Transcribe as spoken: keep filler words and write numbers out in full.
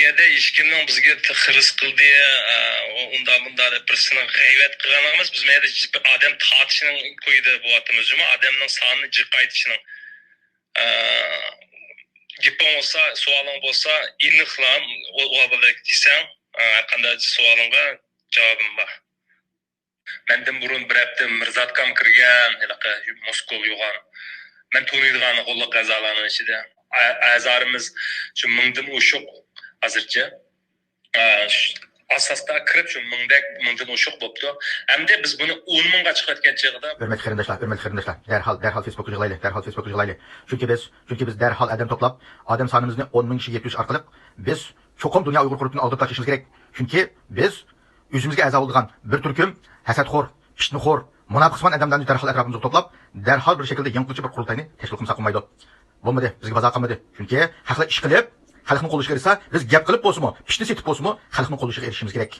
يەردە ھېچكىمنىڭ بىزگە خىرىس قىلدى، ئۇنداق مۇنداق دەپ بىرسىنىڭ غەيۋەت قىلغانلىق ئەمەس. بىز مەيدە ئادەم تارتىشنىڭ كويىدا بولۇۋاتىمىز جۇمۇ، ئادەمنىڭ سانىنى جىقايتىشنىڭ. گېپىڭ بولسا، سوئالىڭ بولسا، ئېنىقلا ئۇ بىلەك دېسەڭ، ھەر قانداق سوئالىڭغا جاۋابىم بار. مەندىن بۇرۇن بىر ھەپتە مىرزاتكام كىرگەن، ھېلىقى موسكوۋ يوغان. مەن تونۇيدىغان غوللۇق ئەزالارنىڭ ئىچىدە. ئەزالىرىمىز شۇ مىڭدىن ئوشۇق ھازىرچە. ئاساستا كىرىپ شۇ مىڭدەك، مىڭدىن ئوشۇق بوپتۇ. ئەمدى بىز بۇنى ئون مىڭغا چىقىۋەتكەن چېغىدا. ھۆرمەتلىك قېرىنداشلار، ھۆرمەتلىك قېرىنداشلار، دەرھال، دەرھال فېيسبۇكقا يىغلايلى، دەرھال فېيسبۇكقا يىغلايلى. چۈنكى بىز، چۈنكى بىز دەرھال ئادەم توپلاپ، ئادەم سانىمىزنى ئون مىڭ كىشىگە يەتكۈزۈش ئارقىلىق بىز چوقۇم دۇنيا ئۇيغۇر قۇرۇلتىيىنى ئالدىرىپ تاشلىشىمىز كېرەك. چۈنكى بىز ئۆزىمىزگە ئەزا بولىدىغان بىر تۈركۈم ھەسەتخور، پىتنىخور، مۇناپىقسىمان ئادەملەرنى دەرھال ئەتراپىمىزغا توپلاپ، دەرھال بىر شەكىلدە يېڭىچە بىر قۇرۇلتاينى تەشكىل قىلمىساق بولمايدۇ. بولمىدى، بىزگە بازار قالمىدى. چۈنكى خەقلەر ئىش قىلىپ، خەلقنىڭ قولىغا ئېرىشسە، بىز گەپ قىلىپ بولسىمۇ، پىتنە سېتىپ بولسىمۇ، خەلقنىڭ قولىغا ئېرىشىشىمىز كېرەك.